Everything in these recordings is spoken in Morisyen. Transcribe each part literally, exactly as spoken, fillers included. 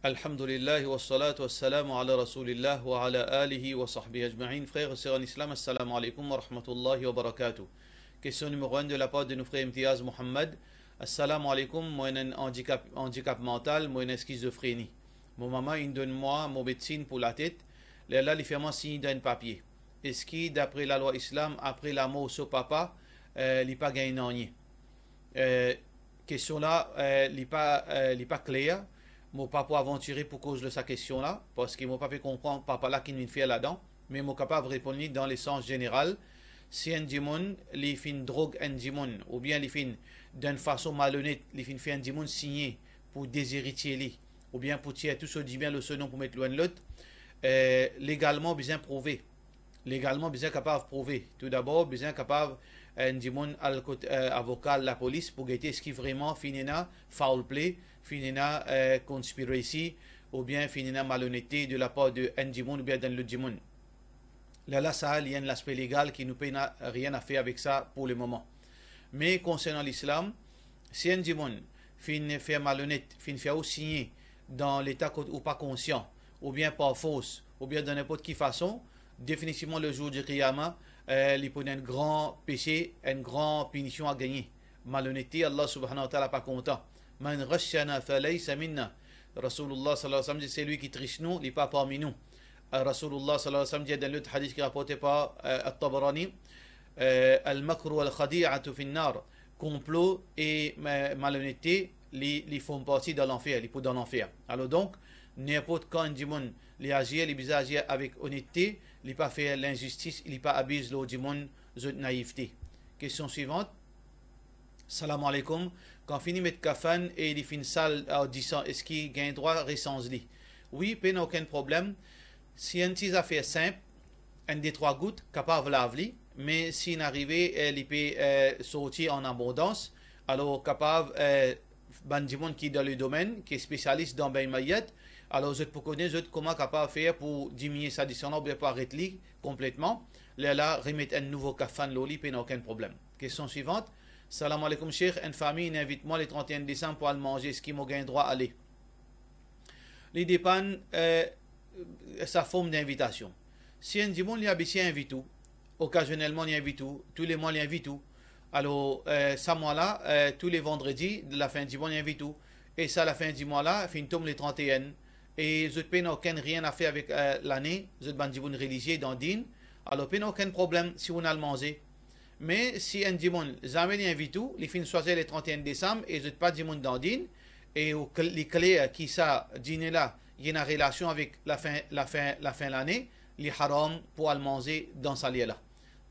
Alhamdulillah, wassalatu wassalamu ala Rasoulillah wa ala alihi wa sahbihi ajmain. Frer e ser an Islam, assalamu alaikum wa rahmatullahi wa barakatuh. Kestion nimero enn de lapar de nou frer Imtiaz Mohammad. Assalamu alaikum, mo ena enn andikap, andikap mantal, mo ena skizofreni. Mo mama inn donn mwa mo medsinn pou latet, lerla li fer mwa sign dan enn papie. Eski dapre lalwa Islam, apre lamor so papa, eh, li pa gagn nanye? Eh, kestion la, eh, li pa, eh, li pa kler. Mo pa pou avantire pou koz lor sa kestion la, parski mo pa pe konpran papa la ki vinn fer ladan, me mo kapav reponn li dan lesans zeneral. Si enn dimoun, li finn drog enn dimoun, oubien li finn, dan enn fason malonet, li finn fer enn dimoun signe pou dezeritie li, oubien pou tir tou so dibien lor so non pou met lor enn lot, eh, legalman bizin prouve. Legalman bizin kapav prouve. Toudabor, bizin kapav, eh, enn dimoun al kot, eh, avoka lapolis pou gete eski vreman finn ena foul play, finn ena, eh, conspiracy, oubien finn ena malonete de lapar de enn dimoun oubien dan lot dimoun. Lerla sa, li enn laspe legal ki nou pena nanye a fer avek sa pou lemoman. Me konsernan Lislam, si enn dimoun finn fer malonet, finn fer ou signe dan leta kot ou pa konsian, oubien par fors, oubien dan ninport ki fason, definitivman le zour di Qiyama, eh, li pou ena enn gran pese, enn gran pinision a gagne. Malonete, Allah Subhanahu wa Ta'ala pa kontan. "Man ghashana falaysa minna." Rasoulillah sallallahu alayhi wa sallam dir, "Selwi ki tris nou, li pa parmi nou." Eh, Rasoulillah sallallahu alayhi wa sallam dir dan lot hadis ki raporte par, eh, At-Tabarani, eh, "Al-makru wal-khadi'atu fin-nar." Konplo e, eh, malonete, li, li form parti dan lanfer, li pou dan lanfer. Alor donk, ninport kan enn dimoun li azir, li bizin azir avek onetete, li pa fer linzistis, li pa abiz lor dimoun zot naivte. Kestion swivant. Salam alaikum. Kan fini met kafann e li finn sal ar disan, eski gagn drwa resanz li? Wi, pena okenn problem. Si enn ti zafer sinp, enn de trwa gout, kapav lav li, me si inn arive, eh, li pe, eh, sorti an abondans, alor kapav, eh, bann dimoun ki dan le domenn, ki spesialis dan begn mayet, alor zot pou kone zot kouma kapav fer pou diminie sa disan la oubien pou aret li konpletman, lerla remet enn nouvo kafann lor li, pena okenn problem. Kestion swivant. Salam alaikum Sheikh, enn fami inn invit mwa le trant-e-enn desam pou al manze, eski mo gagn drwa ale? Li depann, eh, sa form dinvitasion. Si enn dimoun li abitie invit ou, okazionelman li invit ou, toulemwa li invit ou, alor, eh, sa mwa la, eh, tou le vandredi lafin dimwa li invit ou, e sa lafin dimwa la finn tom le trant-e-enn, e zot pena okenn rien a fer avek, eh, lane, zot bann dimoun relizie dan din, alor pena okenn problem si ou'nn al manze. Me si enn dimoun zame li invit ou, li finn swazir le trant-e-enn desam e zot pa dimoun dan din, e ou kl-, li kler ki sa dine la, li ena relasion avek lafin, lafin, lafin lane, li haram pou al manze dan sa ler la.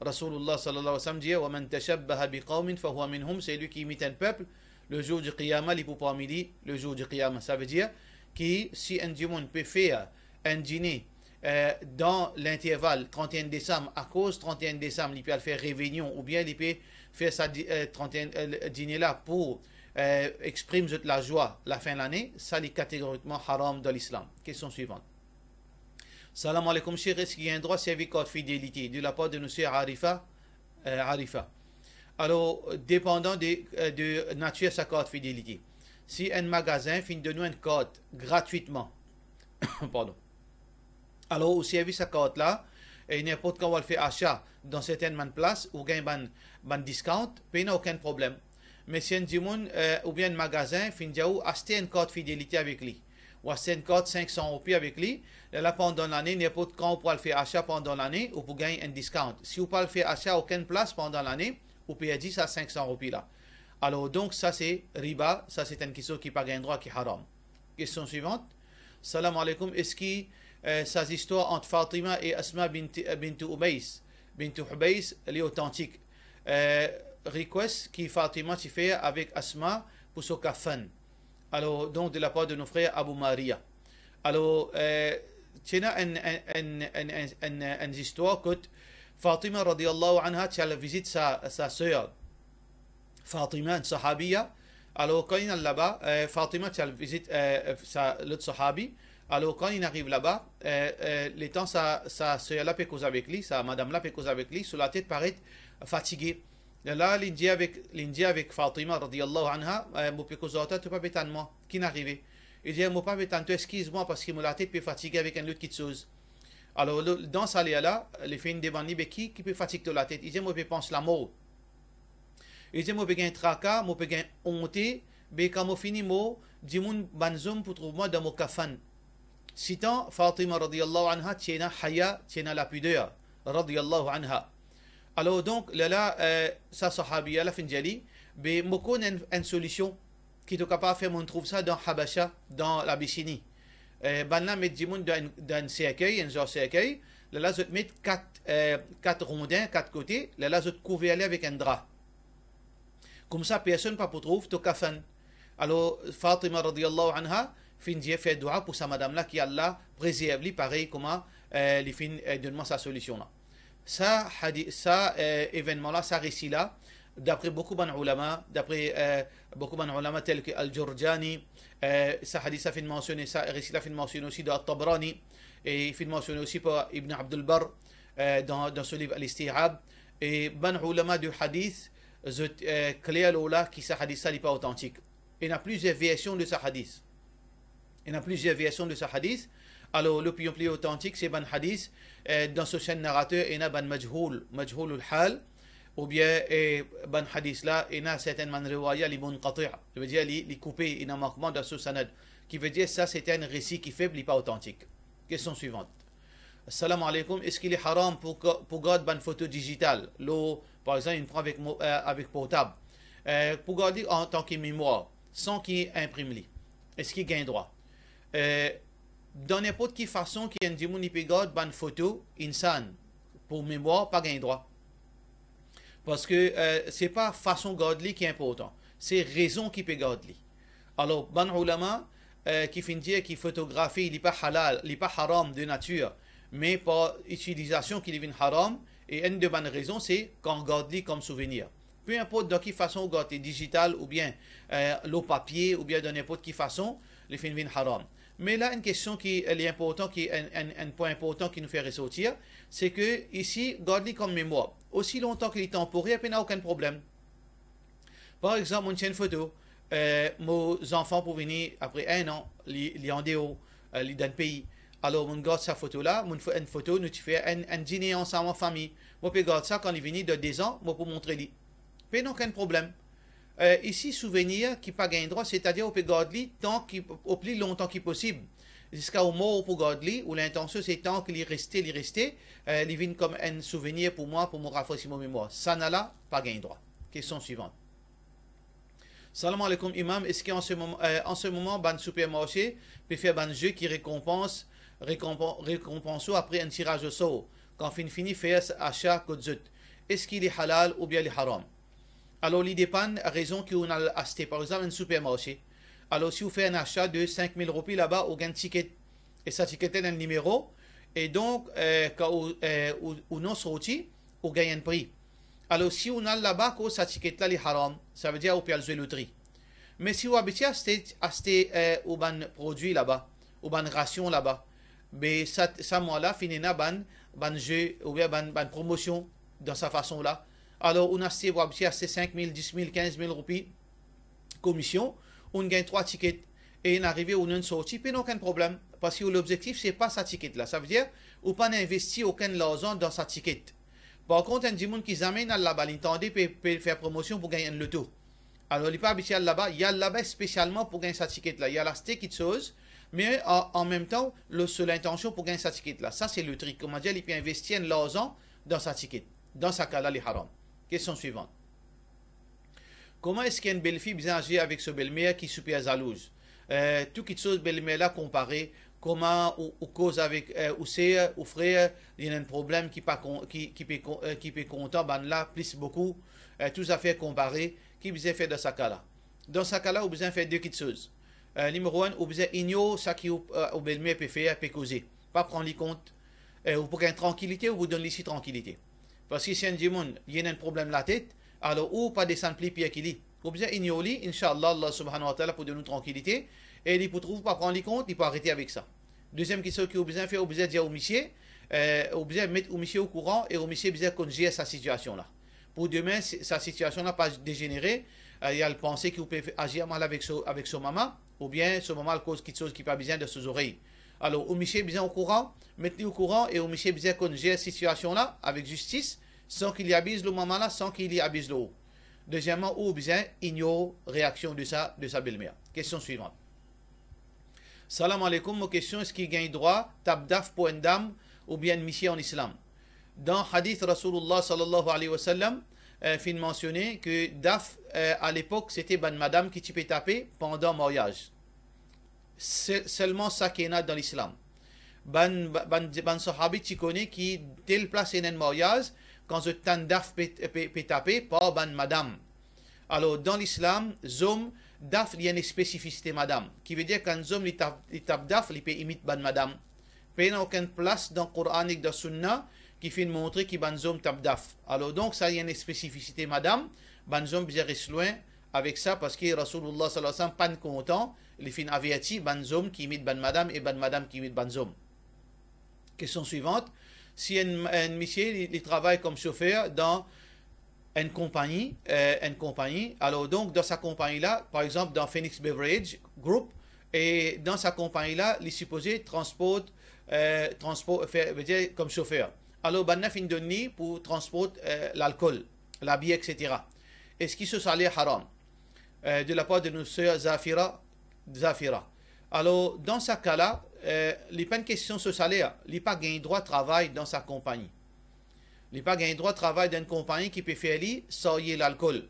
Rasoulillah sallallahu alayhi wa sallam dir, "Wa man tashabbaha bi qawmin fahuwa minhum", selwi ki imit enn pep, le zour di Qiyama, li pou parmi li, le zour di Qiyama. Savedir ki si enn dimoun pe fer enn dine, eh, dan linterval trant-e-enn desam, akoz trant-e-enn desam, li pe al fer revinion, oubien li pe fer sa di-, eh, trant-e-enn, eh, dine la pou, eh, exprim zot lazwa lafin lane, sa li kategorikman haram dan Lislam. Kestion swivant. Salam alaikum, Sheikh, eski gagn drwa servi kart fidelite de lapar de nou ser Arifa, eh, Arifa? Alor, depandan de, eh, de natir sa kart fidelite. Si enn magazin finn donn ou enn kart gratwitman, pardon. Alor, ou servi sa kart la, e ninport kan ou al fer asa dan sertenn bann plas, ou gagn bann, bann discount, pena okenn problem. Me si enn dimoun, eh, oubien enn magazin finn dir ou aste enn kart fidelite avek li, ou aste enn kart sink san roupi avek li, lerla pandan lane, ninport kan ou pou al fer asa pandan lane, ou pou gagn enn discount. Si ou pa al fer asa okenn plas pandan lane, ou perdi sa sink san roupi la. Alor donk, sa se riba, sa se enn kiksoz ki pa gagn drwa, ki haram. Kestion swivant. Salam alaikum, eski, eh, sa zistwar ant Fatima e Asma bint, eh, bint Umays, bint Hubays, li otantik? Eh, request ki Fatima ti fer avek Asma pou so kafann. Alor, donk, de lapar de nou frer Abou Maria. Alor, eh, ti ena enn, enn, enn zistwar kot Fatima radiyallahu anha ti al vizit sa, sa ser. Fatima, enn sahabiya. Alor, kan inn al laba, eh, Fatima ti al vizit, eh, sa lot sahabi. Alor, kan inn ariv laba, eh, eh, letan sa, sa ser la pe koz avek li, sa madam la pe koz avek li, so latet paret fatige. Lerla, linn dir avek, linn dir avek Fatima radiyallahu anha, eh, "Mo pe koz ar twa, to pa pe tann mwa. Ki'nn arive?" Li dir, mo pa pe tann twa, eskiz mwa, parski mo latet pe fatige avek enn lot kitsoz. Alor, lo-, dan sa ler la, li finn demann li, be ki, ki pe fatig to latet? Li dir, mo pe pans lamor. Li dir, mo pe gagn traka, mo pe gagn onte, be kan mo fini mor, dimoun, bann zom pou trouv mwa dan mo kafann. Sitan Fatima radiyallahu anha ti ena haya, ti ena lapider, radiyallahu anha. Alor donk, lerla, eh, sa sahabiya la finn dir li, be mo konn enn, enn solision ki to kapav fer monn trouv sa dan Habasha, dan Labisini. Eh, bann la met dimoun dan enn, dan enn serkey, enn zar serkey, lerla zot met kat, eh, kat rondin, kat kote, lerla zot kouver li avek enn dra. Koumsa personn pa pou trouv to kafann. Alor, Fatima radiyallahu anha finn dir fer dua pou sa madam la, ki Allah prezerv li parey kouma, eh, li finn, eh, donn mwa sa solision la. Sa hadi-, sa, eh, evennman la, sa resi la, dapre boukou bann oulama, dapre, eh, boukou bann oulama tel ki Al-Jurjani, eh, sa hadis la finn mansione, sa resi la finn mansione osi dan At-Tabrani, e finn mansione osi par Ibn Abdul Barr, eh, dan, dan so liv Al-Isti'ab, e bann oulama de hadis, zot, eh, kler lor la ki sa hadis la li pa otantik. Ena plizier version de sa hadis. Ena plizier version de sa hadis. Alor, lopinion pli otantik, se bann hadis, eh, dan so senn narater, ena bann majhoul, majhoulul hal, oubien, eh, bann hadis la, ena sertenn bann riwaya, li munqati', savedir li, li koupe, ena mankman dan so sanad, ki vedir sa se enn resi ki feb, li pa otantik. Kestion swivant. Salam aleykoum, eski li haram pou ga-, pou gard bann foto dizital, lor, par exanp, inn pran avek mo-, eh, avek portab, eh, pou gard li antan ki memwar, san ki inprim li? Eski gagn drwa? Eh, dan ninport ki fason ki enn dimoun li pe gard bann foto insan pou memwar, pa gagn drwa. Parski, eh, se pa fason gard li ki inportan, se rezon ki pe gard li. Alor, bann oulama, eh, ki finn dir ki fotografi, li pa halal, li pa haram de natir, me par itilizasion ki li vinn haram, e enn de bann rezon, se kan gard li kom souvenir. Pe inport dan ki fason ou gard li, dizital oubien, eh, lor papie, oubien dan ninport ki fason, li finn vinn haram. Me la, enn kestion ki, eh, li inportan, ki enn, enn, enn pwin inportan ki nou fer resortir, se ki isi, gard li kom memwar. Osi lontan ki li tanporer, pena okenn problem. Par exanp, monn tir enn foto, eh, mo zanfan pou vini apre enn an, li, li andeor, eh, li dan pei. Alor, monn gard sa foto la, monn fer enn foto, nou ti fer enn, enn dine ansam an fami. Mo pe gard sa, kan li vini dan dezan, mo pou montre li. Pena okenn problem. Eh, isi, souvenir ki pa gagn drwa, setadir ou pe gard li tan ki, o pli lontan ki posib. Ziska ou mor, ou pou gard li, ou lintansion se tan ki li reste, li reste, eh, li vinn kom enn souvenir pou mwa, pou mo rafresi mo memwar. Sa la pa gagn drwa. Kestion swivant. Salam aleykoum, Imam. Eski an se moman, eh, an se moman, bann sipermarse pe fer bann ze ki rekonpans, rekonpan-, rekonpans ou apre enn tiraz osor, kan finn fini fer sa asa kot zot? Eski li halal oubien li haram? Alor, li depann rezon ki ou'nn al aste. Par exanp, enn sipermarse. Alor, si ou fer enn asa de sink mil roupi laba, ou gagn tiket. E sa tiket la ena enn nimero. E donk, eh, kan ou, eh, ou, ou non sorti, ou gagn enn pri. Alor, si ou'nn al laba akoz sa tiket la, li haram, savedir ou pe al zwe lotri. Me si ou abitie aste, aste, eh, ou bann prodwi laba, ou bann rasion laba, be sa, sa mwa la finn ena bann, bann ze, oubien bann, bann promosion dan sa fason la. Alor, ou'nn aste, ou abitie aste sink mil, dis mil, kinz mil roupi, komision, ou'nn gagn trwa tiket, e inn arive ou'nn sorti, pena okenn problem, parski ou lobzektif se pa sa tiket la. Savedir, ou pa'nn investi okenn larzan dan sa tiket. Par kont, enn dimoun ki zame inn al laba, li tande pe, pe fer promosion pou gagn enn loto. Alor, li pa abitie al laba, li al laba spesialman pou gagn sa tiket la. Li al aste kitsoz, me an, an mem tan, lo, so lintansion pou gagn sa tiket la. Sa se lotri. Kouma dir, li pe investi enn larzan dan sa tiket. Dan sa ka la, li haram. Kestion swivant. Kouma eski enn belfi bizin azir avek so belmer ki siper zalouz? Eh, tou kitsoz belmer la konpare, kouma ou, ou koz avek, eh, ou ser, ou frer, li ena enn problem ki pa kon-, ki, ki pe kon-, eh, ki pe kontan bann la plis boukou, eh, tou zafer konpare, ki bizin fer dan sa ka la? Dan sa ka la, ou bizin fer de kitsoz. Eh, nimero enn, ou bizin ignor sa ki ou, eh, ou belmer pe fer, pe koze. Pa pran li kont. Eh, ou pou gagn trankilite, ou pou donn li si trankilite. Parski si enn dimoun, li ena enn problem latet, alor ou pa desann pli pir ki li. Ou bizin ignor li, inshallah, Allah subhanahu wa ta'ala pou donn ou trankilite, e li pou trouv ou pa pran li kont, li pou arete avek sa. Deziem kitsoz ki ou bizin fer, ou bizin dir ou misie, eh, ou bizin met ou misie okouran e ou misie bizin konn zer sa sitiasion la. Pou demin, si, sa sitiasion la pa dezenere, eh, li al panse ki ou pe azir mal avek so, avek so mama, oubien so mama al koz kiksoz ki pa bizin dan so zorey. Alor, ou misie bizin okouran, met li okouran e ou misie bizin konn zer sitiasion la avek zistis, san ki li abiz lor mama la, san ki li abiz lor ou. Dezieman, ou bizin ignor reaksion de sa, de sa belmer. Kestion swivan. Salam aleykoum, mo kestion, eski gagn drwa tap daf pou enn dam oubien enn misie an Islam? Dan hadith Rasoulullah sallallahu alayhi wa sallam, eh, finn mansione ke daf, eh, a lepok, sete bann madam ki ti pe tape pandan maryaz. Se-, selman sa ki ena dan Lislam. Bann, bann, bann sahabi ti kone ki tel plas ena enn maryaz, kan zot tann daf pe, pe, pe tape par bann madam. Alor, dan Lislam, zom, daf, li enn spesifisite madam. Ki vedir kan zom li tap, li tap daf, li pe imit bann madam. Pena okenn plas dan Koran ek dan Sunna ki finn montre ki bann zom tap daf. Alor donk, sa li enn spesifisite madam, bann zom bizin res lwin avek sa, parski Rasoulullah sallallahu alayhi wa sallam pa'nn kontan, li finn averti bann zom ki imit bann madam e bann madam ki imit bann zom. Kestion swivan, si enn, enn misie, li, li travay kom sofer dan enn konpagni, eh, enn konpagni. Alor donk, dan sa konpagni la, par exanp, dan Phoenix Beverage Group, e dan sa konpagni la, li sipoze transport, eh, transport, fer, vedir kom sofer. Alor, bann la finn donn li pou transport, eh, lalkol, labier, et cetera. Eski so saler haram? Eh, de lapar de nou ser Zafira, Zafira. Alor, dan sa ka la, eh, li pa enn kestion so saler, li pa gagn drwa travay dan sa konpagni. Li pa gagn drwa travay dan enn konpagni ki pe fer li sarye lalkol.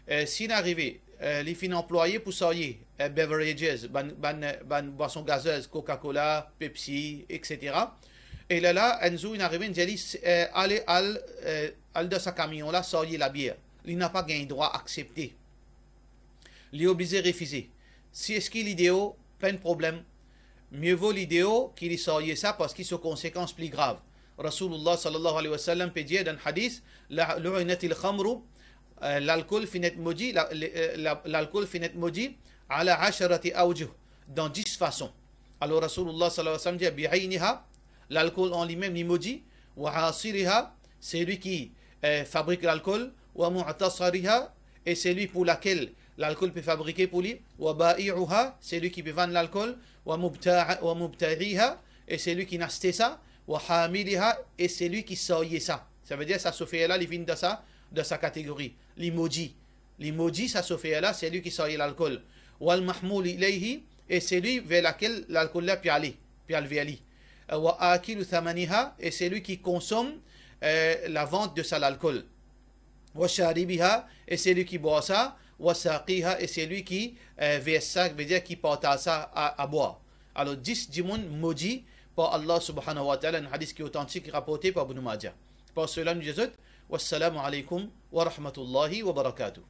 Eh, si inn arive, eh, li finn anplwaye pou sarye, eh, beverages, bann, bann, eh, bann bwason gazez, Coca-Cola, Pepsi, et cetera. E lerla, enn zour inn arive, inn dir li, eh, ale, al, eh, al dan sa kamion la, sarye labier. Li napa gagn drwa aksepte. Li oblize refize. Si eski li deor, pa enn problem. Mie vo li deor ki li sarye sa, parski so konsekans pli grav. Rasoulullah sallallahu alayhi wa sallam pe dir dan hadith, la, lu'inatil khamru, eh, lalkol finn et modi, la, le, eh, la, lalkol finn et modi, ala asharati awjuh, dan dis fason. Alor Rasoulullah sallallahu alayhi wa sallam dir, bi ayniha, lalkol an limem li modi, wa asiriha, selwi ki, eh, fabrik lalkol, wa mu'tasiriha, e selwi pou lakel lalkol pe fabrike pou li, wa bai'uha, selwi ki pe vann lalkol, wa mubta-, wa mubtaiha, e selwi ki inn aste sa, wa hamiliha, e selwi ki sarye sa. Savedir sa sofer la, li vinn dan sa, dan sa kategori. Li modi. Li modi sa sofer la, selwi ki sarye lalkol. Wal mahmul ilayhi, e selwi ver lakel lalkol la pe ale, pe al ver li. Wa akilu thamaniha, e selwi ki konsom, eh, lavant de sa lalkol. Wa sharibiha, e selwi ki bwar sa, wa saqiha, e selwi ki, eh, vers sa, vedir ki partaz sa a, a bwar. Alor, dis dimoun modi par Allah subhanahu wa ta'ala, enn hadis ki otantik, raporte par Ibn Majah. Par sela, nou dir zot, wassalamu alaykum wa rahmatullahi wa barakatuh.